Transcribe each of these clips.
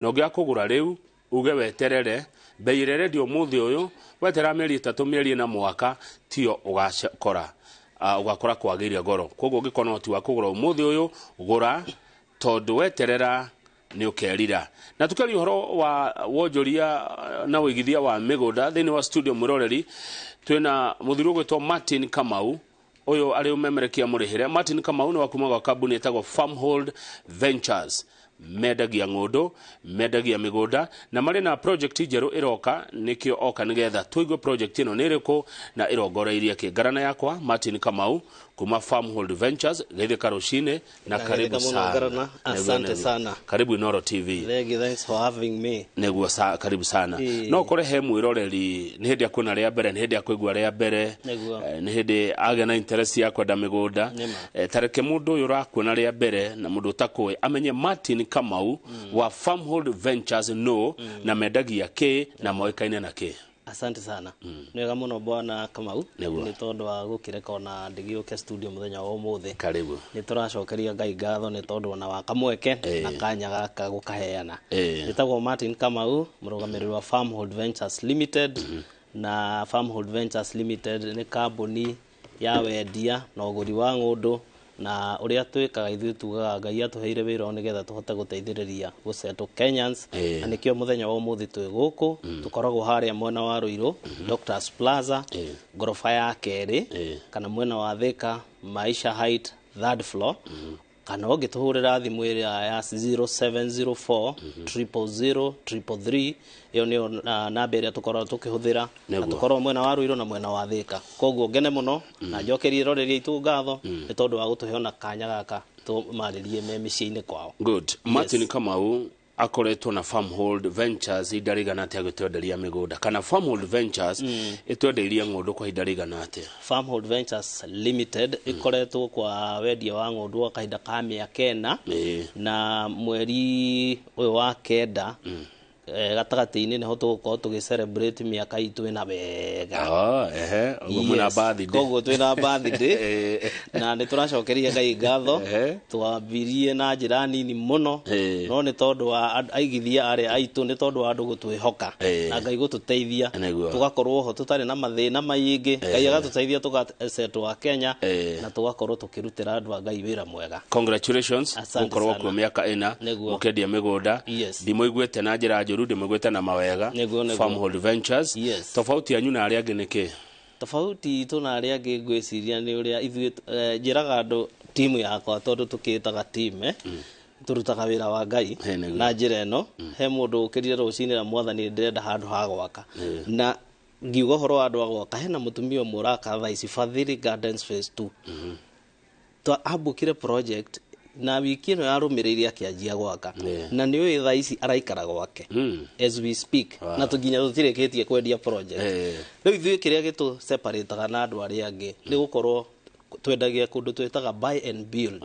Na ũngĩaga kũgũra rĩu uge weterere mbei ĩrĩa ĩrendio ũmũthĩ ũyũ, wetera mĩeri 3, mĩeri 4, mwaka, tiyo ũgakora, ũgakora kwagĩire goro. Koguo ũngĩkorwo na ũhoti wa kũgũra ũmũthĩ ũyũ, gũra, tondũ weterera nĩ ũkerira. Na tũkĩaria ũhoro wa wonjoria na ũigithia wa mĩgũnda, thĩinĩ wa studio mwĩroreri twĩna mũthuri ũgwĩtwo Martin Kamau, ũyũ arĩ ũmemerekia mũrĩhĩre. Martin Kamau nĩ wa kuma gwa kambuni ĩtagwo Farmhold Ventures. Mendagia ng'ũndũ, mendagia mĩgũnda, na marĩ na project njerũ ĩroka, nĩkĩo oka nĩgetha tũigue project ĩno nĩ ĩrĩkũ na ĩrongoreirie kĩ. Ngarana yakwa Martin Kamau kuma Farmhold Ventures, geithĩka rũcinĩ na karibu Ngeithĩka mũno, sana. Ngarana. Asante Nĩguo. sana. Karibu Inoro TV. Thank you, thanks for having me. Nĩguo, karibu sana. No ũkore he mwĩroreri nĩ hĩndĩ akuona rĩa mbere, nĩ hĩndĩ akũigua rĩa mbere, nĩ hĩndĩ agĩa na interest ya kwenda mĩgũnda. Nĩma. Tareke mũndũ ũyũ ũrakuona rĩa mbere na mũndũ ũtakũĩ amenye Martin Kamau wa Farmhold Ventures no na mendagia kĩ na moĩkaine na kĩ. Asante sana. Nĩ wega mũno, bwana Kamau, Nĩguo. nĩ tondũ wa gũkĩreka ona ndĩgĩũke studio mũthenya wa ũmũthĩ. Karibu. Nĩ tũracokeria Ngai ngatho nĩ tondũ ona wa kamweke na kanya gaka gũkaheana. Njĩtagwo Martin Kamau, mũrũgamĩrĩri wa Farmhold Ventures Limited, na Farmhold Ventures Limited nĩ kambuni ya wendia na ũgũri wa ng'ũndũ. Na ũrĩa twĩkaga ithuĩ, tugaga Ngai atũheire wĩra ũyũ nĩgetha tũhote gũteithĩrĩria gũsettle Kenyans, na nĩkĩo mũthenya wa ũmũthĩ twĩ gũkũ. Tũkoragwo harĩa mwena wa Ruiru, Doctors Plaza, ngoroba ya kerĩ, kana mwena wa Thika, Maisha Height, third floor, kana ũngĩtũhũrĩra thimũ ĩrĩa ya 0704 000 333, ĩyo nĩyo namba ĩrĩa tũkoragwo tũkĩhũthĩra, na tũkoragwo mwena wa Ruiru na mwena wa Thika. Koguo ngene mũno na njokerie roreria itũ ngatho nĩ tondũ wa gũtũhe ona kanya gaka tũmarĩrie me mĩciĩ-inĩ kwao. Good. Martin Kamau akoretwo na Farmhold Ventures ihinda rĩigana atĩa agĩtwenderia mĩgũnda, kana Farmhold Ventures ĩtwendeirie ng'ũndũ kwa ihinda rĩigana atĩa? Farmhold Ventures Limited ĩkoretwo kwa wendia wa ng'ũndũ wa kahinda ka mĩaka 4, na mweri ũyũ wa kenda gatagatĩ-inĩ nĩho tũgũkorwo tũgĩ celebrate mĩaka itũ ĩna wega. Ah, ehe, ũguo mwĩna birthday. Koguo twĩna birthday na nĩ tũracokeria Ngai ngatho. Twambirie na njĩra nini mũno, no nĩ tondũ wa aigithia arĩa aitũ, nĩ tondũ wa andũ gũtwĩhoka na Ngai gũtũteithia, tũgakorwo ho tũtarĩ na mathĩna maingĩ, Ngai agatũteithia tũgasetwo wa Kenya na tũgakorwo tũkĩrutĩra andũ a Ngai wĩra mwega. Congratulations. Asante gũkorwo sana. kuo mĩaka 4 mũkĩendia mĩgũnda. Ndimũiguĩte na njĩra njũru, ndimũiguĩte na mawega. Nĩguo, nĩguo. Farmhold Ventures, tofauti yanyu na arĩa angĩ nĩ kĩ? Tofauti itũ na arĩa angĩ, ngwĩciria nĩ ũrĩa ithuĩ, njĩraga andũ timu yakwa, tondũ tũkĩtaga team, tũrutaga wĩra wa Ngai na njĩra ĩno. He mũndũ ũkĩrire rũcinĩ na Mwathani, ndĩrenda handũ ha gwaka, na ngiuga ũhoro wa andũ a gwaka, hena mũtumia ũmwe ũraka thaa ici Fadhili Gardens Phase 2. Ambũkire project na wiki ĩno yarũmĩrĩire akĩanjia gwaka, na nĩ ũĩ thaa ici araikara gwake as we speak, na tũnginya tũtirĩkĩtie kwendia project. Rĩu ithuĩ kĩrĩa gĩtũ separataga na andũ arĩa angĩ nĩ gũkorwo twendagia kũndũ twĩtaga buy and build.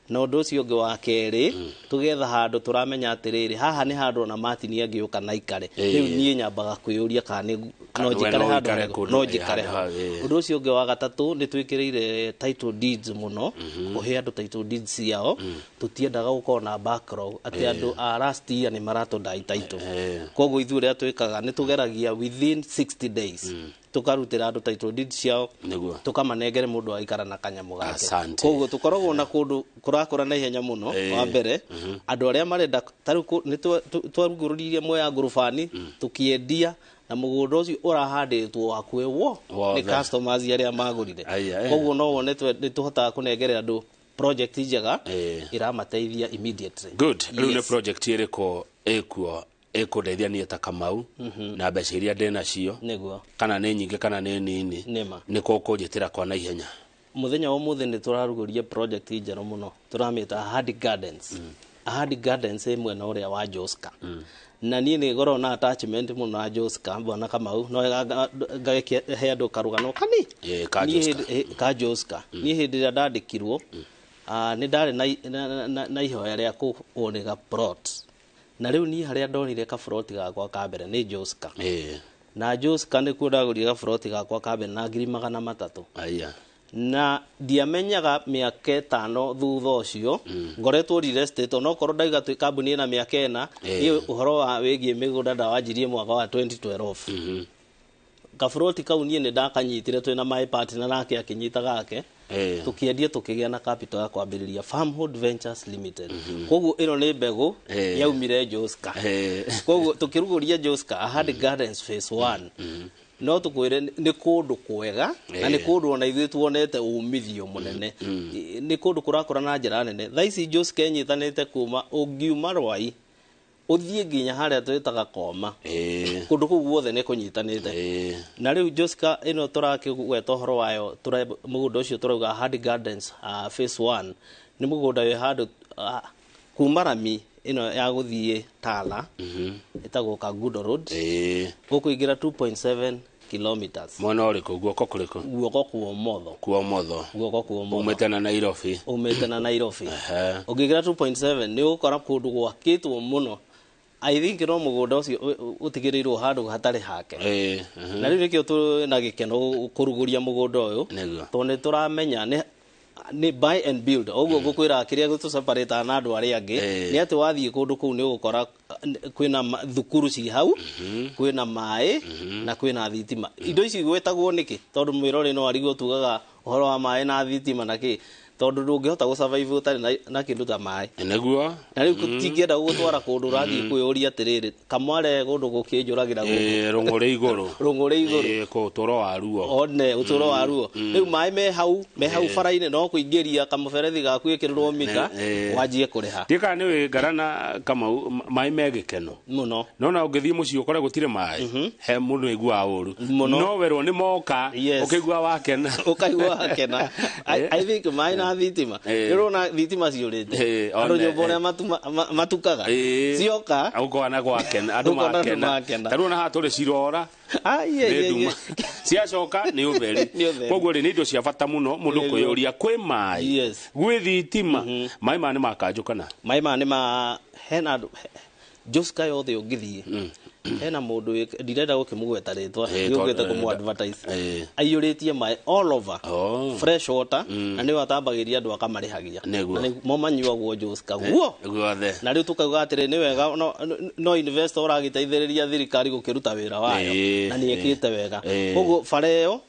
Na ũndũ ũcio ũngĩ wa kerĩ, tũgetha handũ tũramenya atĩrĩrĩ, haha nĩ handũ ona Martin angĩũka na aikare. Rĩu niĩ nyambaga kwĩyũria kana no we njikare no handũ ũikare harĩkũ, kũndũ, no njikare handũ hau. hau, Ũndũ ũcio ũngĩ wa gatatũ, nĩ twĩkĩrĩire title deeds mũno, kũhe andũ title deeds ciao. Tũtiendaga gũkorwo na backlog atĩ andũ a last year nĩ maratũdai title. Koguo ithuĩ ũrĩa twĩkaga nĩ tũgeragia within 60 days tũkarutĩra andũ title deeds ciao, tũkamanengere mũndũ agaikara na kanyamũ gake. Asante. Koguo tũkoragwo na kũndũ kũrakũra na ihenya mũno. Wa mbere, andũ arĩa marenda ta rĩu nĩ twarugũrĩrie Mwea ngurubani, tũkĩendia, na mũgũnda ũcio ũrahandĩtwo hakuhĩ wo Wothe. nĩ customers arĩa magũrire. Aya, eh. Koguo no wone nĩ tũhotaga kũnengere andũ project njega ĩramateithia immediately. Good. Rĩu nĩ project ĩrĩkũ ĩkuo ĩkũndeithia niĩ ta Kamau na mbeca iria ndĩ nacio, kana nĩ nyingĩ kana nĩ nini, Nĩma. nĩ kũkũnjĩtĩra kwa na ihenya? Mũthenya wa ũmũthĩ nĩ tũrarugũria project njerũ mũno, tũramĩta Ahadi Gardens. Ahadi Gardens ĩ mwena ũrĩa wa Joska, na niĩ nĩ ngoragwo na attachment mũno na Joska, bwana Kamau, no ngagĩhe andũ karũgano kani Ka Niĩ Joska. Ka Joska. Niĩ hĩndĩ ĩrĩa ndandĩkirwo, nĩ ndarĩ na ihoya rĩa kũonega plot, na rĩu niĩ harĩa ndonire kaburoti gakwa ka mbere nĩ Joska, na Joska nĩkuo ndagũrire gaburoti gakwa ka mbere na 300,000. Aya. Na ndiamenyaga mĩaka 5 thutha ũcio ngoretwo real estate, onokorwo ndauga twĩ kambuni ĩna mĩaka 4, niĩ ũhoro wa wĩgiĩ mĩgũnda ndawanjirie mwaka wa 2012. Kaburoti kau niĩ nĩ ndakanyitire twĩna my partner, nake akĩnyita gake, tukiendia tukigĩa na capital ya kwambĩrĩria Farmhold Ventures Limited. Koguo ĩno nĩ mbegũ yaumire Joska. Koguo tukĩrugũria Joska Ahadi Gardens phase 1, no tukwĩre nĩ kũndũ kwega na nĩ kũndũ ona ithuĩ tuonete umithio mũnene. Nĩ kũndũ kũrakũra na njĩra nene. Thaa ici Joska ĩnyitanĩte kuma ũngiuma Rwai ũthiĩ nginya harĩa twĩtaga Koma, kũndũ kũu guothe nĩ kũnyitanĩte. Na rĩu Joska ĩno tũrakĩgweta ũhoro wayo, mũgũnda ũcio tũrauga Ahadi Gardens phase 1, nĩ mũgũnda wĩ handũ kuma rami ĩno ya gũthiĩ Tala, ĩtagwo Kangundo Road, ũkũingĩra 2.7 kilometers. Mwena ũrĩkũ, guoko kũrĩkũ? Guoko kwa ũmotho. Kwa ũmotho. Guoko kwa ũmotho. Umĩte na Nairobi. Umĩte na Nairobi. Ũngĩingĩra 2.7 nĩ ũgũkora kũndũ gwakĩtwo mũno. I think no mũgũnda ũcio ũtigĩrĩirwo handũ hatarĩ hake. Na rĩu nĩkĩo twĩna gĩkeno kũrugũria mũgũnda ũyũ, tondũ nĩ tũramenya nĩ buy and build. Ũguo ngũkwĩra kĩrĩa gĩtũseparate na andũ arĩa angĩ nĩ atĩ wathiĩ kũndũ kũu nĩ ũgũkora kwĩna thukuru ci hau, kwĩna maĩ na kwĩna thitima. Indo ici gwĩtagwo nĩkĩ? Tondũ mwĩrore no arigwo tugaga ũhoro wa maĩ na thitima na kĩ, tondũ ndũngĩhota gũ-survive ũtarĩ na kĩndũ ta maĩ. Nĩguo. Na rĩu tingĩenda gũgũtwara kũndũ ũrathiĩ kwĩyũria atĩrĩrĩ, kamware kũndũ gũkĩnjũragĩra gũkũ. Rũng'ũrĩ igũrũ. Rũng'ũrĩ igũrũ. Ũtũũro wa ruo. One, ũtũũro wa ruo. Rĩu maĩ me hau, me hau bara-inĩ, no kũingĩria kamũberethi gaku wĩkĩrĩrwo mita, wanjie kũrĩha. Ndiũĩ kana nĩ wĩ Ngarana Kamau, maĩ me gĩkeno. Mũno. No na ũngĩthiĩ mũciĩ ũkore gũtirĩ maĩ, he mũndũ aiguaga ũru. No werwo nĩ moka, ũkĩigua wakena. Ũkaigua wakena. I think maĩ na thitima. Nĩ ũrona thitima ciũrĩte. Andũ nyũmba ũrĩa matukaga. Cioka. Ũkona gwakena, andũ makena. Ta rĩu ona haha tũrĩ cirora. Nĩ nduma. Ciacoka nĩ ũtheri. Koguo rĩ, nĩ indo cia bata mũno mũndũ kwĩyũria kwĩ maĩ, gwĩ thitima. Maĩ maya nĩ ma kanjũ kana? Maĩ maya nĩ ma hena andũ Joska yothe ũngĩthiĩ. Hena mũndũ ndirenda gũkĩmũgweta rĩtwa, nĩũkĩte kũmũ advertise. Aiyũrĩtie maĩ all over. Fresh water, na nĩwe atambagĩria andũ akamarĩhagia. Na nĩmo manyuagwo Joska guo. Guothe. Na rĩu tũkauga atĩrĩ, nĩ wega no investor ũragĩteithĩrĩria thirikari gũkĩruta wĩra wayo, na nĩ ĩkĩte wega. Koguo bara ĩyo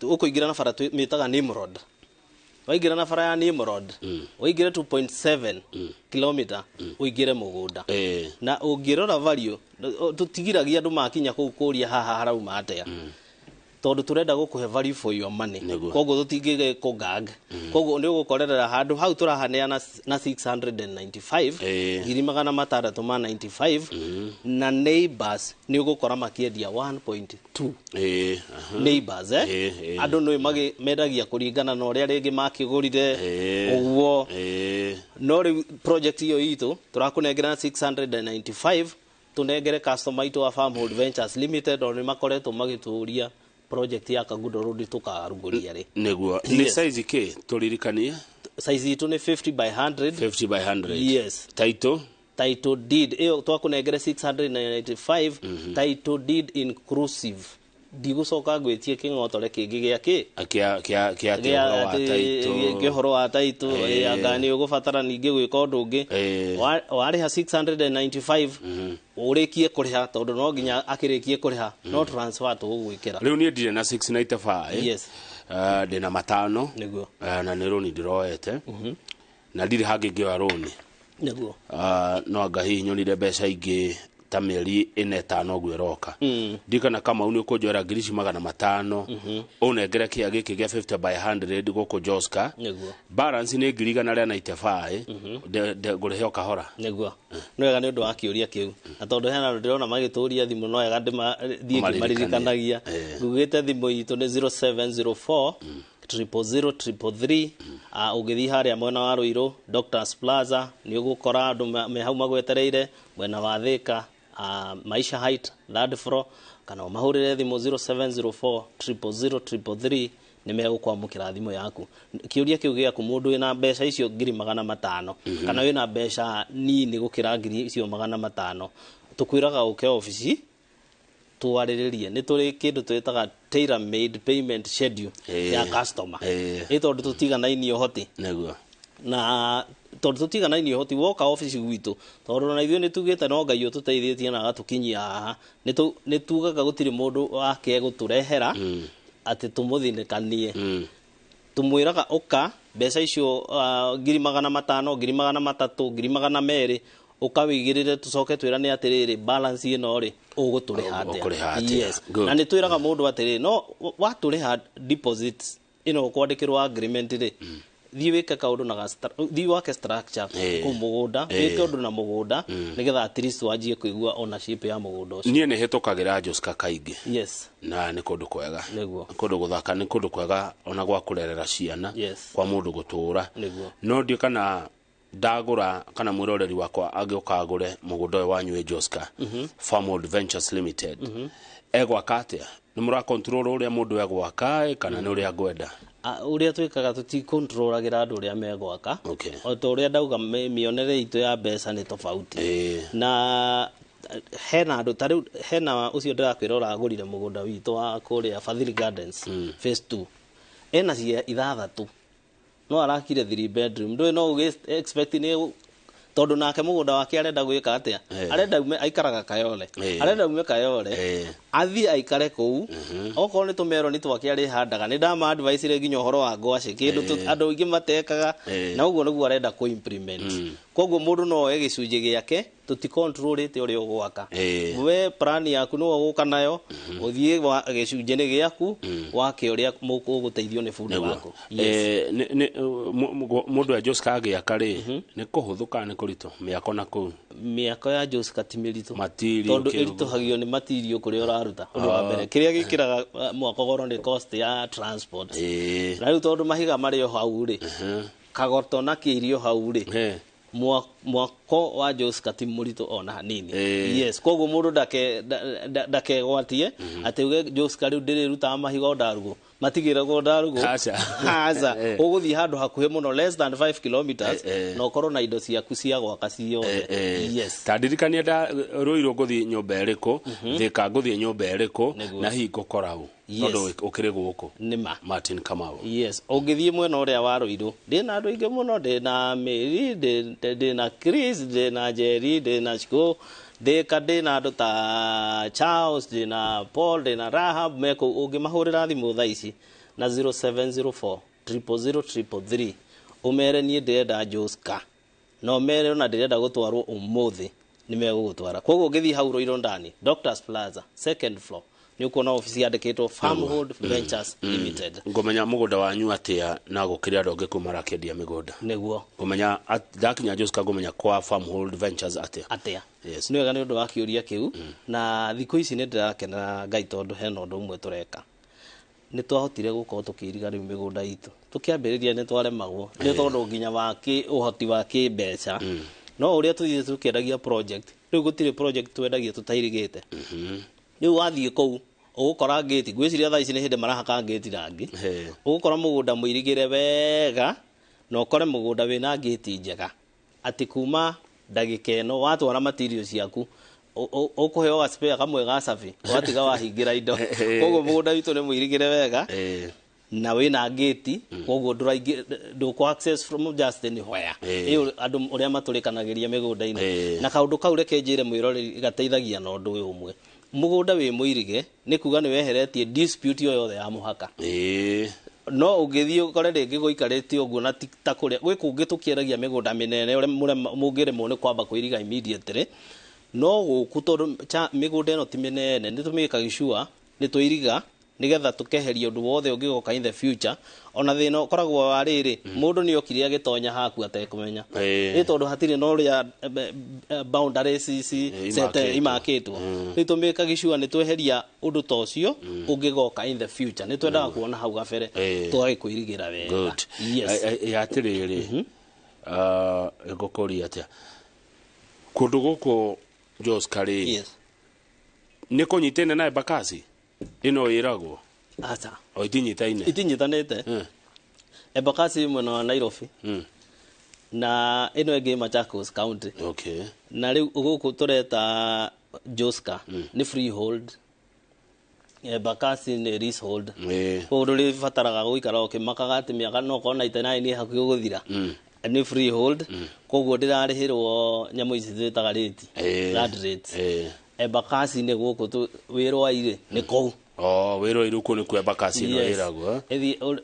ũkũingĩra na bara mĩtaga Nimrod. Waingĩra na bara ya Nimrod, ũingĩre 2.7 kilometer, ũingĩre mũgũnda. Na ũngĩrora value, tũtigiragia andũ makinya kũu kũria haha harauma atĩa. Tondũ tũrenda gũkũhe value for your money. Koguo tũtingĩgĩkũ gag. Koguo nĩ ũgũkorerera handũ hau tũrahaneana na 695, 695, na neighbors nĩ ũgũkora makĩendia 1.2. Neighbors, andũ nĩ mendagia kũringana na ũrĩa rĩngĩ makĩgũrire, ũguo. No rĩu project ĩyo itũ tũrakũnengera 695, tũnengere customer itũ wa Farmhold Ventures Limited, tondũ nĩ makoretwo magĩtũria project ya Kangundo Road tũkarugũria rĩ. Nĩguo. Nĩ size kĩ tũririkanie? Size itũ nĩ 50 by 100. 50 by 100. Yes. Title? Title deed ĩyo twakũnengere 695, title deed inclusive. Ndigũcoka ngwĩtie kĩng'otore kĩngĩ gĩa kĩ? Kĩa ũhoro wa title. Kĩa ũhoro wa title, anga nĩ ũgũbatara ningĩ gwĩka ũndũ ũngĩ. Warĩha 695, ũrĩkie kũrĩha, tondũ no nginya akĩrĩkie kũrĩha, no transfer tũgũgwĩkĩra. Rĩu niĩ ndirĩ na 695. Yes. Ndĩna matano. Nĩguo. Na nĩ rũni ndĩroete. Na ndirĩ hangĩ ngĩoya rũni. Nĩguo. No anga hihi nyonire mbeca ingĩ ta mĩeri 4 5 ũguo ĩroka. Ndikana Kamau nĩ ũkũnjoera ngiri ici 500, ũnengere kĩa gĩkĩ gĩa 50 by 100 gũkũ Joska. Nĩguo. Balance nĩ 195, ngũrĩhe o kahora. Nĩguo. Nĩ wega nĩ ũndũ wa kĩũria kĩu. Na tondũ hena andũ ndĩrona magĩtũria thimũ, no wega thiĩ ngĩmaririkanagia. Ngugĩte thimũ itũ nĩ 0704 000 333. Ũngĩthiĩ harĩa mwena wa Ruiru, Doctors Plaza, nĩ ũgũkora andũ me hau magwetereire, mwena wa Thika, Maisha Height, third floor, kana ũmahũrĩre thimũ 0704 000 333, nĩ megũkwamũkĩra thimũ yaku. Kĩũria kĩu gĩaku, mũndũ wĩna mbeca icio 500,000, kana wĩna mbeca nini gũkĩra ngiri icio 500, tũkwĩraga ũke obici Twarĩrĩrie nĩ tũrĩ kĩndũ twĩtaga tailor made payment schedule ya customer, ĩ tondũ tũtiganainie ũhoti. Na tondũ tũtiganainie ũhoti, woka obici gwitũ, tondũ ona ithuĩ nĩ tugĩte no Ngai ũtũteithĩtie na agatũkinyia haha, nĩ tugaga gũtirĩ mũndũ wake gũtũrehera atĩ tũmũthinĩkanie. Tumwĩraga ũka mbeca icio, 500,000, 300,000, 200,000, ũka wĩigĩrĩre, tũcoke twĩrane atĩrĩrĩ, balance ĩno rĩ, ũgũtũrĩha atĩa? Ũkũrĩha atĩa? Yes. Na nĩ twĩraga mũndũ atĩrĩrĩ, no watũrĩha deposit ĩno ũkwandĩkĩrwo agreement rĩ, thiĩ wĩke kaũndũ na thiĩ wake structure kũu mũgũnda, wĩke ũndũ na mũgũnda nĩgetha at least wanjie kũigua ownership ya mũgũnda ũcio. Niĩ nĩ hĩtũkagĩra Joska kaingĩ. Na nĩ kũndũ kwega. Nĩ kũndũ gũthaka, nĩ kũndũ kwega ona gwa kũrerera ciana, kwa mũndũ gũtũra. No ndiũ kana ndagũra kana mwĩroreri wakwa angĩũka agũre mũgũnda ũyũ wanyu wĩ Joska, Farmhold Ventures Limited, egwaka atĩa? Nĩ mũra control ũrĩa mũndũ egwaka kana nĩ ũrĩa ngwenda? Ũrĩa twĩkaga, tũtikontrolagĩra andũ ũrĩa megwaka. O ta ũrĩa ndauga, mĩonere itũ ya mbeca nĩ tofauti. Na hena andũ ta rĩu, hena ũcio ndĩrakwĩra ũragũrire mũgũnda witũ wa kũrĩa Fadhili Gardens phase 2, ena cia ithathatũ no arakire 3 bedroom. Ndũĩ no ũgĩ expect nĩ tondũ nake mũgũnda wake arenda gwĩka atĩa? Arenda ume aikaraga Kayole. Arenda ume Kayole, athiĩ aikare kũu, okorwo nĩ tũmeroni twake arĩhandaga. Nĩ ndama advice nginya ũhoro wa ngwacĩ, kĩndũ andũ aingĩ matekaga. Na ũguo nĩguo arenda kũ implement. Koguo mũndũ no oe gĩcunjĩ gĩake, tũticontrolĩte ũrĩa ũgwaka. We plan yaku nĩwe ũgũka nayo, ũthiĩ gĩcunjĩ nĩ gĩaku, wake ũrĩa ũgũteithio nĩ bundi waku. Yes. Mũndũ e Joska agĩaka rĩ, nĩ kũhũthũ kana nĩ kũritũ mĩako na kũu? Mĩako ya Joska ti mĩritũ. Material tondũ kĩrũgũ. Ĩritũhagio nĩ material kũrĩa ũraruta. Ũndũ wa mbere kĩrĩa gĩkĩraga mwako goro nĩ cost ya transport. Na rĩu tondũ mahiga marĩ o hau rĩ, kagoto na kĩirio hau rĩ, mwako wa Joska ti mũritũ ona hanini. Yes, koguo mũndũ ndakegwatie atĩ uge Joska rĩu ndĩrĩrutaga mahiga o ndarugũ, matigĩragwo ndarugũ. Aca. Aca. Ũgũthiĩ handũ hakuhĩ mũno, less than 5 kilometers, na ũkorwo na indo ciaku cia gwaka ciothe. Yes. Ta ndirikania nda Rũirũ ngũthiĩ nyũmba ĩrĩkũ, Thĩka ngũthiĩ nyũmba ĩrĩkũ, na hihi ngũkora ũ? Tondũ ũkĩrĩ gũkũ. Nĩma. Martin Kamau. Yes, ũngĩthiĩ mwena ũrĩa wa Rũirũ, ndĩna andũ aingĩ mũno, ndĩna Mary, ndĩna Chris, ndĩna Jerry, ndĩna Shiko, Thĩka ndĩna andũ ta Charles, ndĩna Paul, ndĩna Rahab me kũu. Ũngĩmahũrĩra thimũ thaa ici na 0704 000 333, ũmere niĩ ndĩrenda Joska, na ũmere ona ndĩrenda gũtwarwo ũmũthĩ, nĩ megũgũtwara. Koguo ũngĩthiĩ hau Rũirũ ndani, Doctors Plaza, second floor, nĩ ũkuona obici yandĩkĩtwo Farmhold Ventures Limited. Ngũmenya mũgũnda wanyu atĩa na gũkĩrĩ andũ angĩ kũu marakĩendia mĩgũnda? Ngũmenya ndakinya Joska ngũmenya kwa Farmhold Ventures atĩa? Atĩa? Yes. Nĩ wega nĩ ũndũ wa kĩũria kĩu. Na thikũ ici nĩ ndĩrakenera Ngai tondũ hena ũndũ ũmwe tũreka. Nĩ twahotire gũkorwo tũkĩiriga rĩu mĩgũnda itũ. Tũkĩambĩrĩria nĩ twaremagwo nĩ tondũ nginya wa ũhoti wa kĩmbeca. No ũrĩa tũthiĩte tũkĩendagia project, rĩu gũtirĩ project twendagia tũtairigĩte. Rĩu wathiĩ kũu ũgũkora ngĩti, ngwĩciria thaa ici nĩ hĩndĩ marahaka ngĩti rangi. Ũgũkora mũgũnda mũirigĩre wega na ũkore mũgũnda wĩna ngĩti njega, atĩ kuma ndagĩka ĩno watwara material ciaku, ũkũheo ga spare kamwe ga cabi, watiga wahingĩra indo. Koguo mũgũnda witũ nĩ mũirigĩre wega na wĩna ngĩti, koguo ndũkũ access from just anywhere. Ĩyo andũ ũrĩa matũrĩkanagĩria mĩgũnda-inĩ. Na kaũndũ kau, reke njĩre mwĩroreri, gateithagia na ũndũ ũyũ ũmwe: mũgũnda wĩ mũirige nĩ kuga nĩ weheretie dispute o yothe ya mũhaka. No ũngĩthiĩ ũkore rĩngĩ gũikarĩte ũguo na ti ta kũrĩa gwĩ kũngĩ tũkĩendagia mĩgũnda mĩnene ũrĩa mũngĩremwo nĩ kwamba kũiriga immediately. No gũkũ tondũ mĩgũnda ĩno ti mĩnene, nĩ tũmĩkaga sure nĩ tũiriga nĩgetha tũkeheria ũndũ wothe ũngĩgoka in the future. Ona thĩna ũkoragwo wa rĩrĩ, mũndũ nĩ okire agĩtonya haku atekũmenya, nĩ tondũ hatirĩ na ũrĩa boundaries ici imakĩtwo. Imakĩtwo. Rĩu tũmĩkaga sure nĩ tweheria ũndũ ta ũcio ũngĩgoka in the future. Nĩ twendaga kuona hau gabere, tũgagĩkwĩrigĩra wega. Good. Yes. Atĩrĩrĩ, ngũkũria atĩa kũndũ gũkũ Joska rĩ, nĩ kũnyitene na Embakasi ĩno ĩragwo? Aca. O itinyitaine? Itinyitanĩte. Embakasi ĩ mwena wa Nairobi na ĩno ĩngĩ Machakos County. Na rĩu gũkũ tũreta Joska nĩ freehold. Embakasi nĩ leasehold. Ĩĩ. Koguo ndũrĩbataraga gũikara ũkĩmakaga atĩ mĩaka no korwo 99 ĩ hakuhĩ gũthira. Nĩ freehold, koguo ndĩrarĩhĩrwo nyamũ ici twĩtaga rate, land rates. Embakasi nĩ gũkũ wĩrwa-irĩ nĩ kũu. Oh, wĩrwa irĩ kũu nĩkuo Embakasi ĩno Yes. ĩragwo, eh? Ĩthiĩ,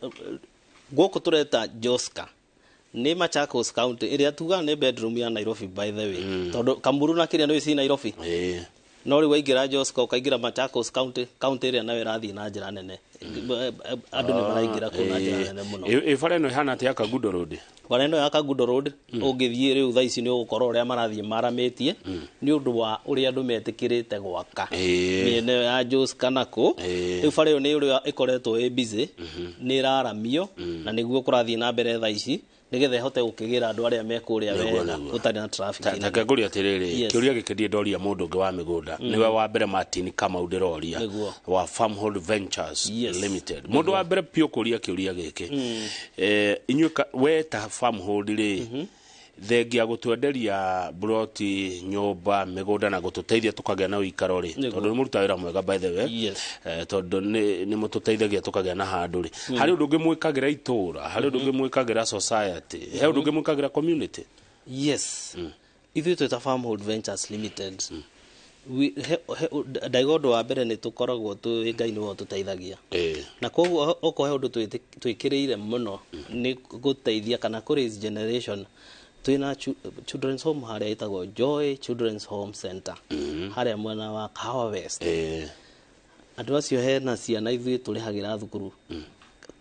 gũkũ tũreta Joska nĩ Machakos County, ĩrĩa tugaga nĩ bedroom ya Nairobi, by the way, tondũ Kamuru na kĩrĩa nĩ ci Nairobi. No rĩu waingĩra Joska ũkaingĩra Machakos County, county ĩrĩa nayo ĩrathiĩ na njĩra nene, andũ nĩ maraingĩra kũu na njĩra nene mũno. Ĩ bara ĩno ĩhana atĩa ya Kangundo Road? Bara ĩno ya Kangundo Road, ũngĩthiĩ rĩu thaa ici nĩ ũgũkora ũrĩa marathiĩ maramĩtie nĩ ũndũ wa ũrĩa andũ metĩkĩrĩte gwaka mĩena ĩyo ya Joska na kũ. Rĩu bara ĩyo nĩ ũrĩa ĩkoretwo ĩ busy, nĩ ĩraramio na nĩguo kũrathiĩ na mbere thaa ici, nĩgetha ĩhote gũkĩgĩra andũ arĩa me kũrĩa wega, gũtarĩ na traffic nene. Take ngũria atĩrĩrĩ, Yes. kĩũria gĩkĩ ndirĩ ndoria mũndũ ũngĩ wa mĩgũnda, nĩwe wa mbere Martin Kamau ndĩroria, wa Farmhold Ventures Limited, mũndũ wa mbere piũ kũria kĩũria gĩkĩ. Inyuĩ we ta Farmhold rĩ, thengia gũtwenderia buroti, nyũmba, mĩgũnda na gũtũteithia tũkagĩa na ũikaro rĩ, tondũ nĩ mũrutaga wĩra mwega, by the way, tondũ nĩ mũtũteithagia tũkagĩa na handũ rĩ, harĩ ũndũ ũngĩ mwĩkagĩra itũũra, harĩ ũndũ ũngĩ mwĩkagĩra society, he ũndũ ũngĩ mwĩkagĩra community? Yes, ithuĩ twĩta Farmhold Ventures Limited. Ndaiga ũndũ wa mbere nĩ tũkoragwo twĩ Ngai nĩwe ũtũteithagia, na koguo okorwo he ũndũ twĩkĩrĩire mũno nĩ gũteithia kana kũ raise generation. Twĩna children's home harĩa ĩtagwo Joy Children's Home Center, harĩa mwena wa Kahawa West. Andũ acio hena ciana ithuĩ tũrĩhagĩra thukuru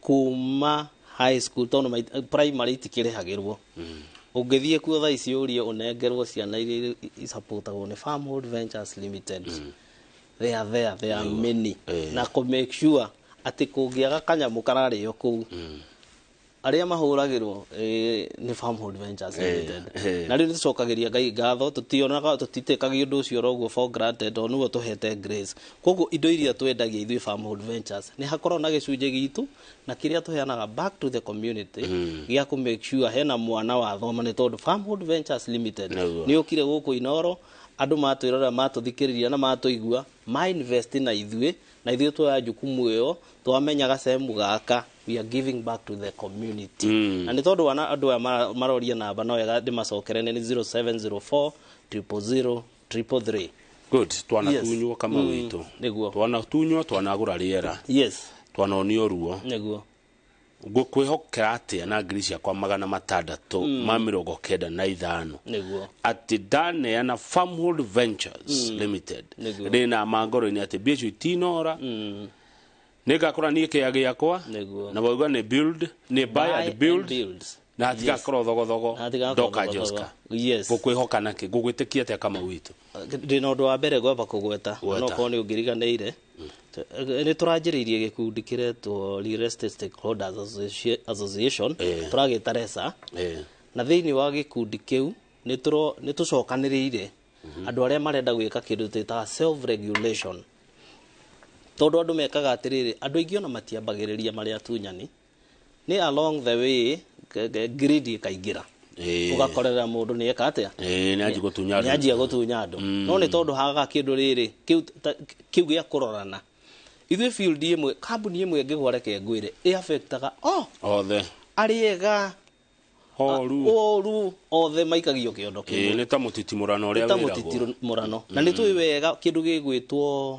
kuma high school, tondũ primary itikĩrĩhagĩrwo. Ũngĩthiĩ kuo thaa ici ũrie ũnengerwo ciana iria isupportagwo nĩ Farmhold Ventures Limited, they are there, they are many. Na kũ make sure atĩ kũngĩaga kanyamũ kararĩo kũu, arĩa mahũragĩrwo nĩ Farmhold Ventures Limited. Na rĩu nĩtũcokagĩria Ngai ngatho, tũtionaga, tũtitĩkagia ũndũ ũcio oro ũguo for granted, tondũ nĩwe tũhete grace. Koguo indo iria twendagia ithuĩ Farmhold Ventures, nĩ hakoragwo na gĩcunjĩ gitũ na kĩrĩa tũheanaga back to the community gĩa kũ make sure hena mwana wathoma, nĩ tondũ Farmhold Ventures Limited nĩ ũkire gũkũ Inoro, andũ matwĩrora, matũthikĩrĩria na matũigua, ma invest na ithuĩ, na ithuĩ tuoya jukumu ĩyo, twamenya gacehemu gaka we are giving back to the community. Na nĩ tondũ wana andũ aya maroria namba, no wega ndĩmacokere, nĩ 0704 000 333. Good, twanatunywo kama witũ. Twanatunywo, twanagũra rĩera, twanonio ruo. Ngũkwĩhokera atĩa na ngiri ciakwa 695 atĩ ndaneana Farmhold Ventures Limited, ndĩna ma ngoro-inĩ atĩ mbia icio itinora, nĩngakora niĩ kĩa gĩakwa, na wauga nĩ build, nĩ buy and build, build. Na hatigakorwo thogothogo. Hatigakorwo ndoka thogothogo. Joska, Yes. ngũkwĩhoka nakĩ, ngũgwĩtĩkia atĩa kama witũ? Ndĩna ũndũ wa mbere ngwamba kũgweta. Gweta. No korwo nĩ ũngĩriganĩire, nĩ tũranjĩrĩirie gĩkundi kĩretwo Real Estate Stakeholders Association, tũragĩta RESA. Na thĩinĩ wa gĩkundi kĩu nĩ tũcokanĩrĩire andũ arĩa marenda gwĩka kĩndũ twĩtaga self regulation, tondũ andũ mekaga atĩrĩrĩ, andũ aingĩ ona matiambagĩrĩria marĩ atunyani, nĩ along the way greed ĩkaingĩra, ũgakorera mũndũ nĩ eka atĩa? Ĩĩ, nĩ anji gũtunya andũ. Nĩ anjia gũtunya andũ, no nĩ tondũ hagaga kĩndũ rĩrĩ kĩu gĩa kũrorana. Ithuĩ field ĩmwe, kambuni ĩmwe ĩngĩgwa, reke ngwĩre, ĩ affectaga o othe, arĩ ega, oru, oru, othe maikagio kĩondo kĩmwe. Nĩ ta mũtitimũrano ũrĩa ta wĩragwo. Mũtitimũrano, na nĩ tũĩ wega kĩndũ gĩgwĩtwo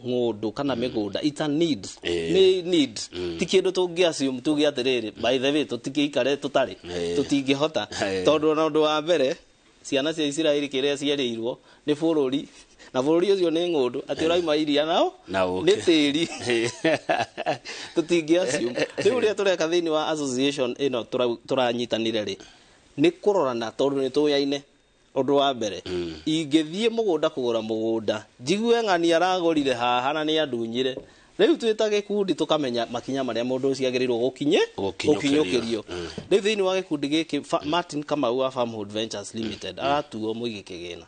ng'ũndũ kana mĩgũnda, it's a need. Nĩ need, ti kĩndũ tũngĩ assume tuge atĩrĩrĩ, by the way, tũtingĩikare tũtarĩ, tũtingĩhota, tondũ ona ũndũ wa mbere ciana cia Isiraeli kĩrĩa cierĩirwo nĩ bũrũri, na bũrũri ũcio nĩ ng'ũndũ, atĩ ũraima iria nao Na ũkĩ. Nĩ tĩri. Tũtingĩ assume. Rĩu ũrĩa tũreka thĩinĩ wa association ĩno tũranyitanĩre rĩ, nĩ kũrorana, tondũ nĩ tũyaine. Ũndũ wa mbere, ingĩthiĩ mũgũnda kũgũra mũgũnda, njigue ng'ani aragũrire haha na nĩ andunyire, rĩu twĩ ta gĩkundi tũkamenya makinya marĩa mũndũ ũcio agĩrĩirwo gũkinye Gũkinyũkĩrio. Gũkinyũkĩrio. Rĩu thĩinĩ wa gĩkundi gĩkĩ, Martin Kamau wa Farmhold Ventures Limited aratuo mũigi kĩgĩna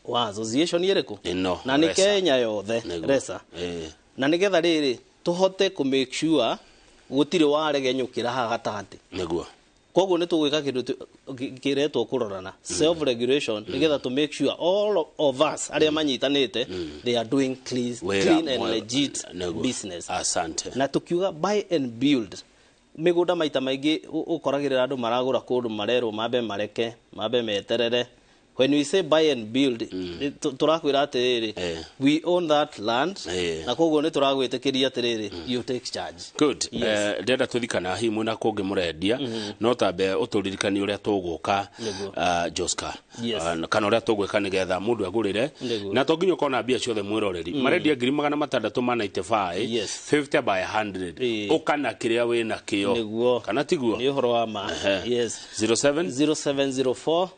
wa association ĩrĩkũ? Ĩno, na nĩ RESA. Kenya yothe. RESA. Na nĩgetha rĩrĩ tũhote kũ make sure gũtirĩ waregenyũkĩra haha gatagatĩ. Koguo nĩ tũgwĩka kĩndũ kĩretwo kũrorana, self regulation, nĩgetha to make sure all of us arĩa manyitanĩte, they are doing clean, Wĩra clean and mwega. legit Nĩguo. business. Asante. Na tukiuga buy and build, mĩgũnda maita maingĩ ũkoragĩrĩra andũ maragũra kũndũ marerwo mambe mareke, mambe meterere. When we say buy and build, tũrakwĩra atĩrĩrĩ, we own that land, na koguo nĩ tũragwĩtĩkĩria atĩrĩrĩ, you take charge. Good. Yes. Ndĩrenda tũthikana hihi mwĩna kũngĩ mũrendia, no tambe ũtũririkanie ũrĩa tũgũka Nĩguo. Joska. Yes. Kana ũrĩa tũgwĩka nĩgetha mũndũ agũrĩre. Nĩguo. Na to nginya ũkorwo na mbia ciothe. Mwĩroreri, marendia 695,000, 50 by 100. Ũka na kĩrĩa wĩna kĩo. Nĩguo. Kana tiguo? Nĩ ũhoro wa ma. Yes. 07 0704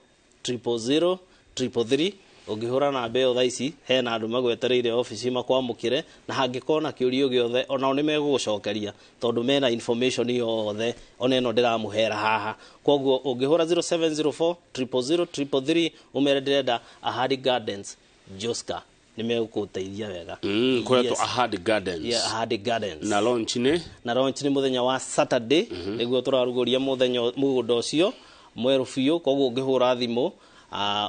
000 333. Ũngĩhũra namba ĩyo thaa ici, hena andũ magwetereire obici makwamũkĩre, na hangĩkorwo na kĩũrio gĩothe, onao nĩ megũgũcokeria tondũ mena information yothe ona ĩno ndĩramũhera haha. Koguo ũngĩhũra 0704 000 333, ũmere ndĩrenda Ahadi Gardens Joska, nĩ megũkũteithia wega. Kũretwo Yes. Ahadi Gardens. Yeah, Ahadi Gardens. Na launch nĩ Na launch nĩ mũthenya wa Saturday, nĩguo tũrarugũria mũthenya mũgũnda ũcio mwerũ biũ. Koguo ũngĩhũra thimũ,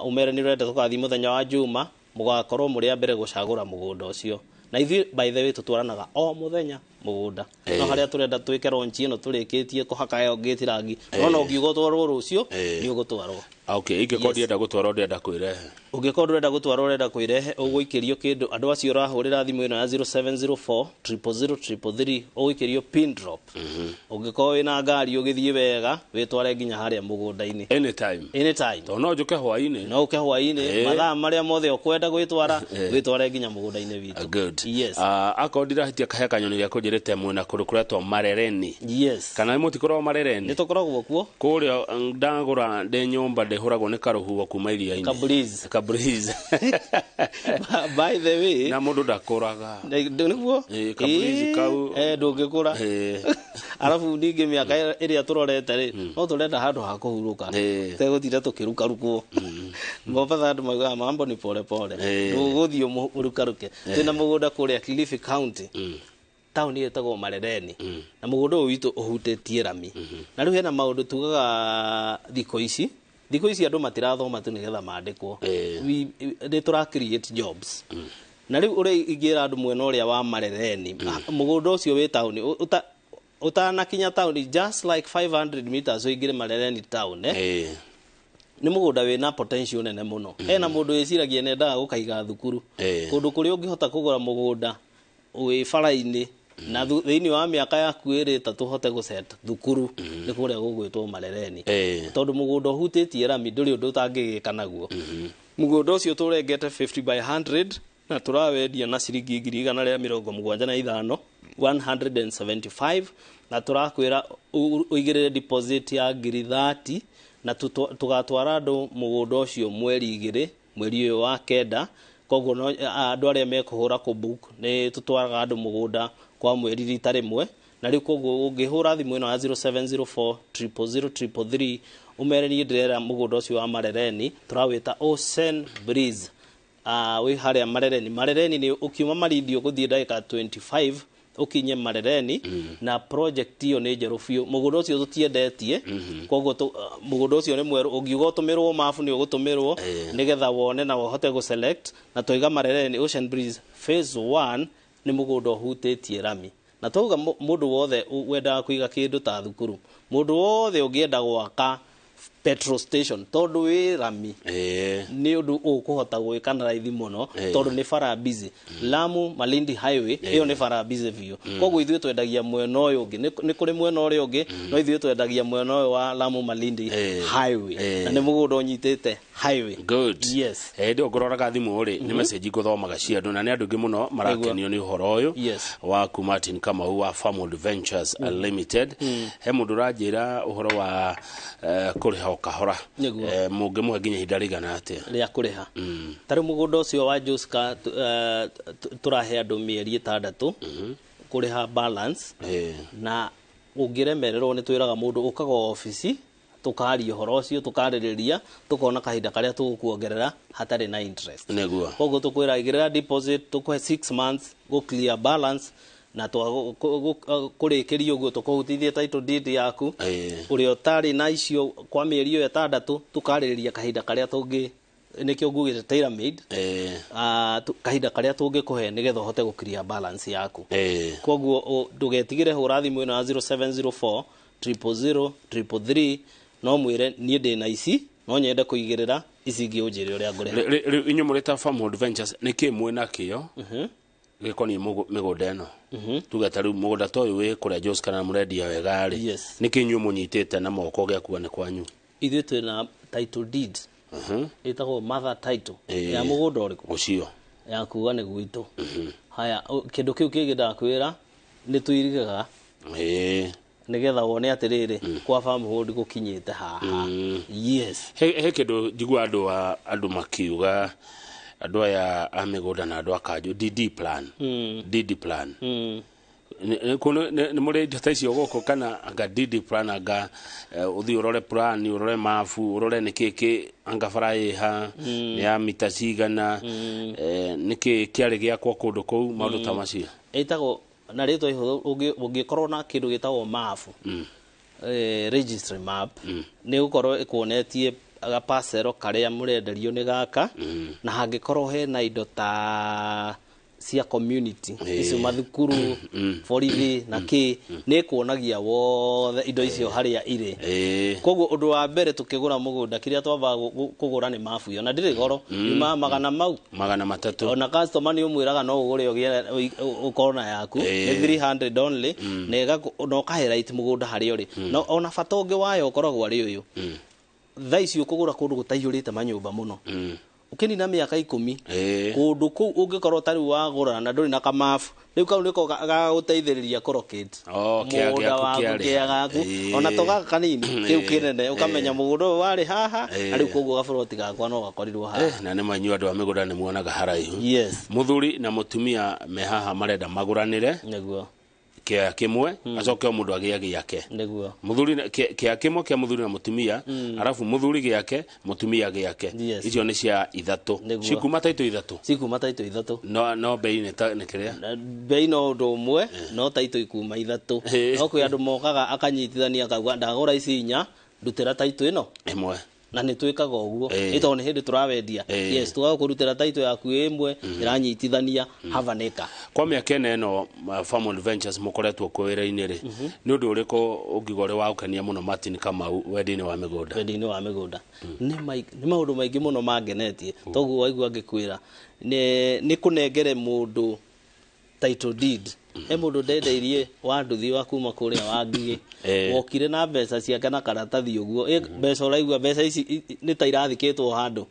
ũmere nĩ ũrenda tũgathiĩ mũthenya wa Juma, mũgakorwo mũrĩ a mbere gũcagũra mũgũnda ũcio. Na ithuĩ, by the way, tũtwaranaga o mũthenya mũgũnda, no harĩa tũrenda twĩke launch ĩno tũrĩkĩtie kũhaka ĩyo ngĩti rangi, no no ũngiuga ũtwarwo rũciũ, nĩ ũgũtwarwo. Okay, ingĩkorwo ndienda gũtwarwo, ndĩrenda kwĩrehe? Ũngĩkorwo ndũrenda gũtwarwo, ũrenda kwĩrehe, ũgũikĩrio kĩndũ. Andũ acio ũrahũrĩra thimũ ĩno ya 0704 000 333, ũgũikĩrio pin drop. Ũngĩkorwo wĩna ngari, ũgĩthiĩ wega wĩtware nginya harĩa mũgũnda-inĩ. Anytime. Anytime. Tondũ no njũke hwaĩ-inĩ. No ũke hwaĩ-inĩ, mathaa marĩa mothe ũkwenda gwĩtwara, wĩtware nginya mũgũnda-inĩ witũ. Good. Yes. Akorwo ndirahĩtia, kahe kanyoni gĩa kũnjĩrĩte mwena kũndũ kũretwo Marereni. Yes. Kana mũtikoragwo Marereni? Nĩ tũkoragwo kuo. Kũrĩa ndagũra ndĩ nyũmba ndĩhũragwo nĩ karũhuho kuma iria-inĩ. Ka breeze. Ka breeze. By the way, na mũndũ ndakũraga. Nĩguo. Ka breeze kau. Ndũngĩkũra. Arabu ningĩ mĩaka ĩrĩa tũrorete rĩ, no tũrenda handũ ha kũhurũka, tegũtinda tũkĩrukarukwo. Mombatha andũ maugaga mambo ni pole pole. Ndũgũthiĩ ũrukaruke. Twĩna mũgũnda kũrĩa Kilifi County, taũni ĩtagwo Marereni, na mũgũnda ũyũ witũ ũhutĩtie rami. Na rĩu hena maũndũ tugaga thikũ ici andũ matirathoma tu nĩgetha mandĩkwo. Nĩ tũra create jobs. Na rĩu ũrĩa ingĩra andũ mwena ũrĩa wa Marereni, mũgũnda ũcio wĩ taũni, ũtanakinya taũni, just like 500 meters ũingĩre Marereni town, eh? Nĩ mũgũnda wĩna potential nene mũno. Hena mũndũ wĩciragia nendaga gũkaiga thukuru. Kũndũ kũrĩa ũngĩhota kũgũra mũgũnda wĩ bara-inĩ na thĩinĩ wa mĩaka yaku ĩrĩ ĩtatũ ũhote gũset thukuru, nĩ kũrĩa gũgwĩtwo Marereni, tondũ mũgũnda ũhutĩtie rami ndũrĩ ũndũ ũtangĩgĩka naguo. Mũgũnda ũcio tũrengete 50 by 100 na tũrawendia na ciringi 175,000, 175, na tũrakwĩra ũigĩrĩre deposit ya ngiri 30, na tũgatwara andũ mũgũnda ũcio mweri 2, mweri ũyũ wa kenda. Koguo no andũ arĩa mekũhũra kũbook, nĩ tũtwaraga andũ mũgũnda kwa mweri rita rĩmwe. Na rĩu koguo ũngĩhũra thimũ ĩno ya 0704 000 333, ũmere niĩ ndĩrera mũgũnda ũcio wa Marereni, tũrawĩta Ocean Breeze, wĩ harĩa Marereni. Marereni nĩ ũkiuma Malindi ũgũthiĩ ndagĩka 25 ũkinye Marereni. Na project ĩyo nĩ njerũ biũ, mũgũnda ũcio tũtiendetie. Koguo mũgũnda ũcio nĩ mwerũ, ũngiuga ũtũmĩrwo mabu nĩ ũgũtũmĩrwo, nĩgetha wone na ũhote gũselect. Na twaiga Marereni Ocean Breeze phase 1 nĩ mũgũnda ũhutĩtie rami, na twauga mũndũ wothe wendaga kũiga kĩndũ ta thukuru, mũndũ wothe ũngĩenda gwaka petrol station, tondũ wĩ rami, nĩ ũndũ ũkũhota gwĩka na raithi mũno, tondũ nĩ bara busy. Lamu Malindi Highway ĩyo nĩ bara busy biũ. Koguo ithuĩ twendagia mwena ũyũ ũngĩ. Nĩ kũrĩ mwena ũrĩa ũngĩ, no ithuĩ twendagia mwena ũyũ wa Lamu Malindi Highway, na nĩ mũgũnda ũnyitĩte highway. Good. Yes. Hĩndĩ ĩyo ngũroraga thimũ rĩ, nĩ message ngũthomaga cia andũ, na nĩ andũ aingĩ mũno marakenio nĩ ũhoro ũyũ waku Martin Kamau wa Farmwood Ventures Limited. He mũndũ ũranjĩra ũhoro wa kũrĩha o kahora. Nĩguo. Mũngĩmũhe nginya ihinda rĩigana atĩa? Rĩa kũrĩha, ta rĩu mũgũnda ũcio wa Joska, tũrahe andũ mĩeri 6 kũrĩha balance. Na ũngĩremererwo, nĩ twĩraga mũndũ ũkaga obici, tũkaria ũhoro ũcio, tũkarĩrĩria, tũkona kahinda karĩa tũgũkuongerera hatarĩ na interest. Koguo tũkwĩra igĩrĩra deposit, tũkũhe 6 months gũ clear balance. Na twakũrĩkĩria ũguo tũkũhutithie title deed yaku. Ũrĩa ũtarĩ na icio kwa mĩeri ĩyo 6 tũkarĩrĩria kahinda karĩa tũngĩ, nĩkĩo ngugĩte tailor made, kahinda karĩa tũngĩkũhe nĩgetha ũhote gũkiria balance yaku. Koguo ndũgetigĩre, hũra thimũ ĩno ya 0704 000 333, no mwĩre niĩ ndĩna ici, no nyende kũigĩrĩra ici ingĩ, ũnjĩre ũrĩa ngũrĩha. Rĩu inyuĩ mũrĩ ta Farmhold Ventures, nĩkĩ mwĩna kĩo gĩkoniĩ mĩgũnda ĩno? Tuge ta rĩu mũgũnda ta ũyũ wĩ kũrĩa Jos kana mũrendia wega rĩ, nĩkĩ inyuĩ mũnyitĩte na moko gĩa kuga nĩ kwanyu? Ithuĩ twĩna title deed ĩtagwo mother title ya mũgũnda ũrĩkũ? Ũcio. Ya kuga nĩ gwitũ. Haya, kĩndũ kĩu kĩngĩ ndakwĩra nĩ tũirigaga nĩgetha wone atĩrĩrĩ, kwa Farmhold gũkinyĩte haha. Yes. He kĩndũ njigua andũ makiuga, andũ aya a mĩgũnda na andũ a kanjũ, DD plan, DD plan. Nĩ mũrĩ indo ta icio gũkũ kana anga DD plan, anga ũthiĩ ũrore plan, ũrore mabu, ũrore nĩkĩ kĩ anga bara ĩha, nĩ ya mita cigana, nĩkĩ kĩarĩ gĩakwo kũndũ kũu, maũndũ ta macio? Ĩtagwo na rĩtwa ihũthũ, ũngĩkorwo na kĩndũ gĩtagwo mabu, registry map, nĩ gũkorwo ĩkuonetie gapacero karĩa mũrenderio nĩ gaka, na hangĩkorwo hena indo ta cia community icio, mathukuru, borithi na kĩ, nĩ kuonagia wothe indo icio harĩa irĩ. Koguo ũndũ wa mbere tũkĩgũra mũgũnda, kĩrĩa twambaga kũgũra nĩ mabu ĩyo, na ndĩrĩ goro, yumaga magana mau 300. Ona customer nĩ ũmwĩraga no ũgũre ũgĩe ũkorwo na yaku, nĩ 300 only, na ũkahighlight mũgũnda harĩa ũrĩ. Na ona bata ũngĩ wayo ũkoragwo arĩ ũyũ: thaa ici ũkũgũra kũndũ gũtaihũrĩte manyũmba mũno, ũkĩnina mĩaka 10, kũndũ kũu ũngĩkorwo ta rĩu wagũra na ndũrĩ na kamabu, rĩu kau nĩko gagũteithĩrĩria kũlocate Oh, kĩa mũgũnda gĩaku waku, kĩarĩ. kĩa gaku, ona to gaka kanini, kĩu kĩnene, ũkamenya mũgũnda ũyũ warĩ haha, na rĩu koguo gaburoti gakwa no gakorirwo haha. Na nĩ manyu andũ a mĩgũnda nĩ muonaga haraihu. Yes. Mũthuri na mũtumia me haha marenda magũranĩre kĩaya kĩmwe, acoke o mũndũ agĩe gĩake. Mũthuri kĩaya kĩmwe kĩa mũthuri na mũtumia, arabu mũthuri gĩake, mũtumia gĩake. Icio nĩ cia ithatũ. Cikuma taitũ ithatũ. Cikuma taitũ ithatũ. No bei nĩ nĩ kĩrĩa? Na bei no ũndũ ũmwe, no taitũ ikuma ithatũ. No kwĩ andũ mokaga akanyitithania, akauga ndagũra ici inya, ndutĩra taitũ ĩno ĩmwe. Na nĩ twĩkaga ũguo, nĩ tondũ nĩ hĩndĩ tũrawendia. Yes, tũgakũrutĩra taitũ yaku ĩmwe ĩranyitithania havanĩka. Kwa mĩaka ĩna ĩno Farmhold Ventures mũkoretwo kuo wĩra-inĩ rĩ, nĩ ũndũ ũrĩkũ ũngiuga ũrĩ wa gũkenia mũno, Martin Kamau, wendia-inĩ wa mĩgũnda? Wendia-inĩ wa mĩgũnda nĩ maũndũ maingĩ mũno mangenetie. Toguo waigua ngĩkwĩra nĩ kũnengere mũndũ title deed. He mũndũ ndendeirie wa nduthi wa kuma kũrĩa wa Ngigĩ, wokire na mbeca ciake na karatathi ũguo. Mbeca ũraigua mbeca ici nĩ ta irathikĩtwo handũ.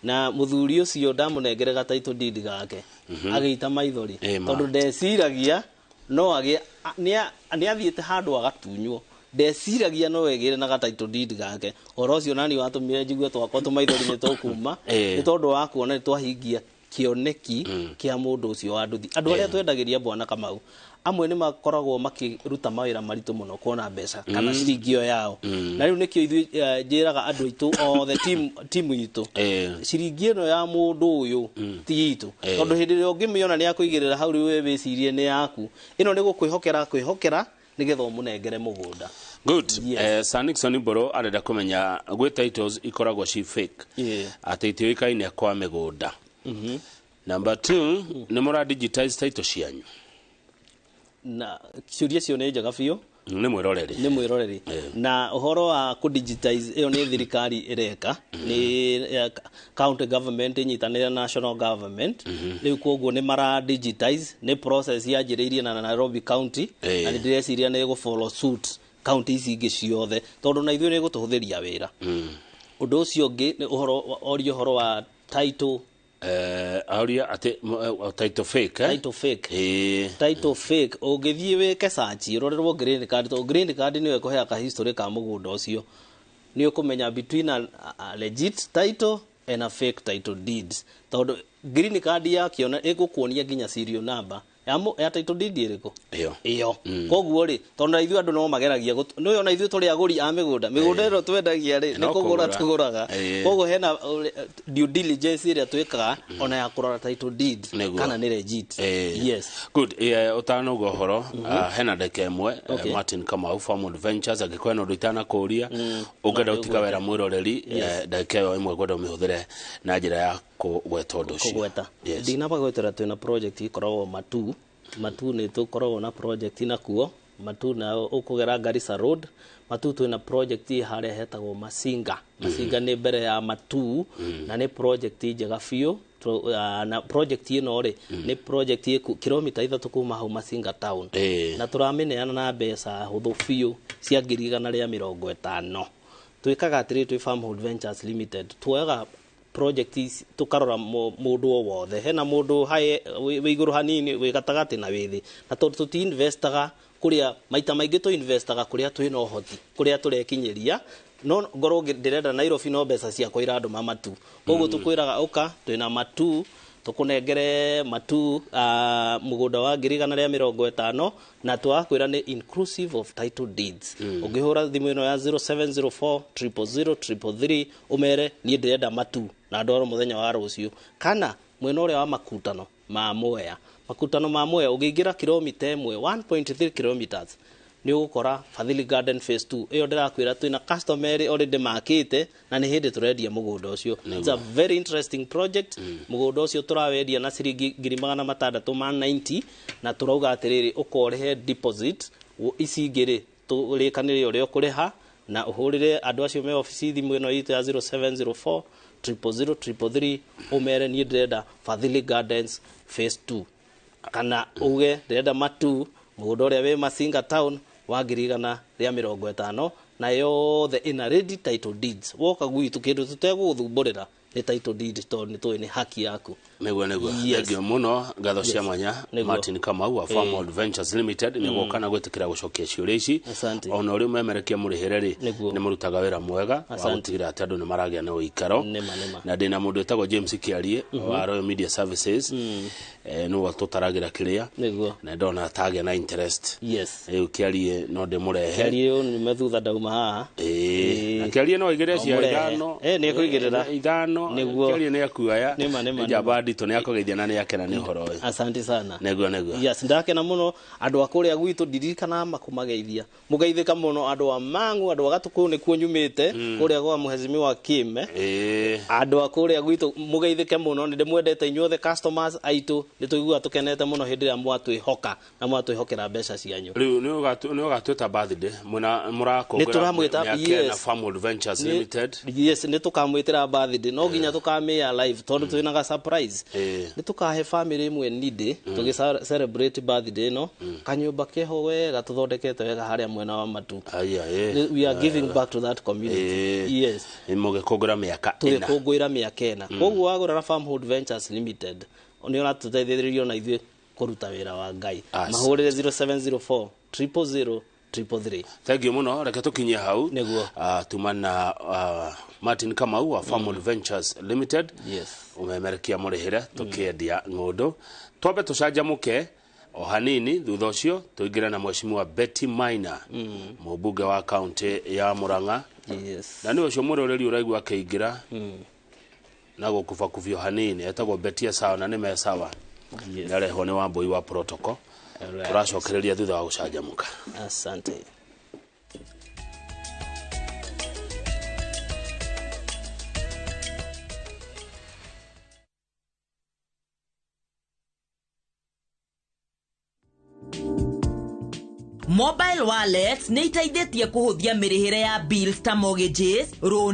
Na mũthuri ũcio ndamũnengere ga title deed gake, agĩita maithori, Ma. tondũ ndeciragia no agĩe nĩ athiĩte handũ agatunywo, ndeciragia no egĩre na ga title deed gake. Ũhoro ũcio nani watũmire njigue twakwa tũmaithori nĩ tũkuma, nĩ tondũ wa kuona nĩ twahingia kĩoneki kĩa mũndũ ũcio wa nduthi. Andũ arĩa twendagĩria, bwana Kamau, amwe nĩ makoragwo makĩruta mawĩra maritũ mũno kuona mbeca kana ciringi ĩyo yao, na rĩu nĩkĩo ithuĩ njĩraga andũ aitũ othe, timu itũ, ciringi ĩno ya mũndũ ũyũ ti itũ, tondũ hĩndĩ ĩrĩa ũngĩmĩona nĩ akũigĩrĩra hau, rĩu we wĩcirie nĩ yaku. Ĩno nĩ gũkwĩhokera kwĩhokera nĩgetha ũmũnengere mũgũnda. Good. Yes. Sir Nixon Mboro arenda kũmenya gwĩ titles ikoragwo ci fake, atĩ itiũĩkaine kwa mĩgũnda. Number 2, nĩ mũra digitize title cianyu? Na ciũria cio nĩ njega biũ. Nĩ mwĩroreri. Nĩ mwĩroreri. Na ũhoro wa kũ-digitize ĩyo nĩ thirikari ĩreka, nĩ county government ĩnyitanĩire na national government. Rĩu koguo nĩ mara digitize, nĩ process yanjĩrĩirie na Nairobi County, na nĩ ndĩreciria nĩ ĩgũ follow suit county ici ingĩ ciothe, tondũ na ithuĩ nĩ ĩgũtũhũthĩria wĩra. Ũndũ ũcio ũngĩ nĩ ũhoro oria ũhoro wa title. Auria atĩ title fake, eh? Title fake. Title fake, ũngĩthiĩ wĩke search ũrorerwo green card, tondũ green card nĩyo ĩkũheaga ka history ka mũgũnda ũcio, nĩ ũkũmenya between a legit title and a fake title deeds, tondũ green card yakĩona ĩgũkuonia nginya serial number Ya title deed ĩrĩkũ? Ĩyo. Ĩyo. Koguo rĩ, tondũ na ithuĩ andũ no mageragia nĩ ona ithuĩ tũrĩ agũri a mĩgũnda, mĩgũnda ĩno twendagia rĩ, nĩ No kũgũra kũgũra. tũgũraga. Koguo hena due diligence ĩrĩa twĩkaga ona ya kũrora title deed Nĩguo. kana nĩ legit. Yes. Good. Ũtanauga ũhoro, hena ndeka ĩmwe, Martin Kamau, Farmwood Ventures, angĩkorwo hena ũndũ itanakũria ũngĩenda gũtiga wera mwĩroreri, ndagĩka ĩyo ĩmwe ngwenda ũmĩhũthĩre na njĩra ya kũgweta ũndũ ũcio. Kũgweta. Yes. Ndinamba gwetera, twĩna project ikoragwo Matu. Matu nĩ tũkoragwo na project nakuo Matu, na ũkũgera Garissa Road Matu, twĩna project harĩa hetagwo Masinga. Masinga nĩ mbere ya Matu, na nĩ project njega biũ. Na project ĩno rĩ, nĩ project ĩku kilomita 3 kuma hau Masinga town, na tũramĩneana na mbeca hũthũ biũ cia 150,000. Twĩkaga atĩrĩ, twĩ Farmhold Ventures Limited tuoyaga project ici tukarora mũndũ o wothe, hena mũndũ hae wĩ igũrũ hanini, wĩ gatagatĩ na wĩ thĩ, na tondũ tũti investaga kũrĩa, maita maingĩ tũ investaga kũrĩa twĩna ũhoti, kũrĩa tũrekinyĩria. No ngorwo ndĩrenda Nairobi, no mbeca ciakwa irandũma Matu, koguo tũkwĩraga ũka, twĩna Matu, tũkũnengere Matu mũgũnda wa 150,000, na twakwĩra nĩ inclusive of title deeds. Ũngĩhũra thimũ ĩno ya 0704 000 333, ũmere niĩ ndĩrenda Matu na ndwarwo mũthenya wa rũciũ, kana mwena ũrĩa wa Makutano ma Mwea. Makutano ma Mwea, ũngĩingĩra kilomita 1, 1.3 kilometers, nĩ ũgũkora Fadhili Garden Phase 2 ĩyo ndĩrakwĩra. Twĩna customer erĩ already makĩte, na nĩ hĩndĩ tũrendia mũgũnda ũcio. It's a very interesting project. Mũgũnda ũcio tũrawendia na ciringi 690,000, na tũrauga atĩrĩrĩ, ũkorĩhe deposit, ici ingĩ rĩ, tũrĩkanĩre ũrĩa ũkũrĩha, na ũhũrĩre andũ acio me obici thimũ ĩno itũ ya 0704 000 333, ũmere niĩ ndĩrenda Fadhili Gardens Phase 2, kana uge ndĩrenda Matu, mũgũnda ũrĩa wĩ Masinga town wa 150,000, na yothe ĩna ready title deeds. Woka gwitũ, kĩndũ tũtegũgũthumbũrĩra nĩ title deed, tondũ nĩ tũĩ nĩ haki yaku. Nĩguo. Yes. Thank you mũno, ngatho cia mwanya. Nĩguo. Martin Kamau wa Farmhold Ventures Limited, nĩ gũka na gwĩtĩkĩra gũcokia ciũria ici. Asante. Ona ũrĩa ũmemerekia mũrĩhĩre rĩ, Nĩguo. nĩ mũrutaga wĩra mwega wa Asante. gũtigĩrĩra atĩ andũ nĩ maragĩa na ũikaro. Nĩma, nĩma. Na ndĩna mũndũ wĩtagwo James Kĩarie wa Royal Media Services, nĩwe tũtaragĩra kĩrĩa, na ndona atagĩa na interest. Rĩu Kĩarie no ndĩmũrehe. Kĩarie nyume thutha ndauma haha. Ĩĩ, na Kĩarie no aigĩrĩre cia Mũrehe. 5. Nĩ ekũigĩrĩra. 5. Nĩguo. Kĩarie nĩ akuoya. Nĩma, nĩma, Nĩ njamba nditũ, nĩ akũgeithia na nĩ akena nĩ ũhoro ũyũ. Asante sana. Nĩguo. Yes, ndakena mũno. Andũ a kũrĩa gwitũ, ndirikanaga makũmageithia, mũgeithĩka mũno, andũ a Mang'u, andũ a Gatũkũyũ, nĩkuo nyumĩte, kũrĩa gwa mũhecimiwa Kĩme. Andũ a kũrĩa gwitũ, mũgeithĩke mũno, nĩ ndĩmwendete inyuothe customers aitũ. Nĩ tũiguaga tũkenete mũno hĩndĩ ĩrĩa mwatwĩhoka na mwatwĩhokera mbeca cianyu. Rĩu nĩ ũgatwĩta birthday, mwĩna mũrakũngũĩra Nĩ tũramwĩta, mĩaka ĩna yes. Farmwood Ventures Limited. Yes, nĩ tũkamwĩtĩra birthday, no nginya tũkamĩa live tondũ twĩna ga surprise. Nĩ tũkahe family ĩmwe nindĩ tũgĩ celebrate birthday ĩno, kanyũmba keho wega tũthondekete wega harĩa mwena wa Matu. Aya, ĩ. We are giving back to that community. Yes. Nĩ mũgĩkũngũĩra mĩaka 4. Tũgĩkũngũĩra mĩaka 4. Koguo wagũra na Farmhold Ventures Limited, nĩ ũratũteithĩrĩria ona ithuĩ kũruta wĩra wa Ngai. Asante. Mahũrĩre 0704 000 333. Thank you mũno, reke tũkinyie hau. Nĩguo. Tuma na Martin Kamau wa Farmwood Ventures Limited, ũmemerekia mũrĩhĩre tũkĩendia ng'ũndũ. Twambe tũcanjamũke o hanini, thutha ũcio tũingĩre na mheshimiwa Betty Maina, mũmbunge wa kaunti ya Murang'a. Na nĩ ũcio mwĩroreri ũraigua akĩingĩra na gũkubakubio hanini, etagwo Betty sawa, na nĩ me sawa. Nĩarehwo nĩ Wambui wa protocol. Alright. Tũracokereria thutha wa gũcanjamũka. Asante. Mobile wallets nĩ iteithĩtie kũhũthia mĩrĩhĩre ya bills ta mortgages, loan.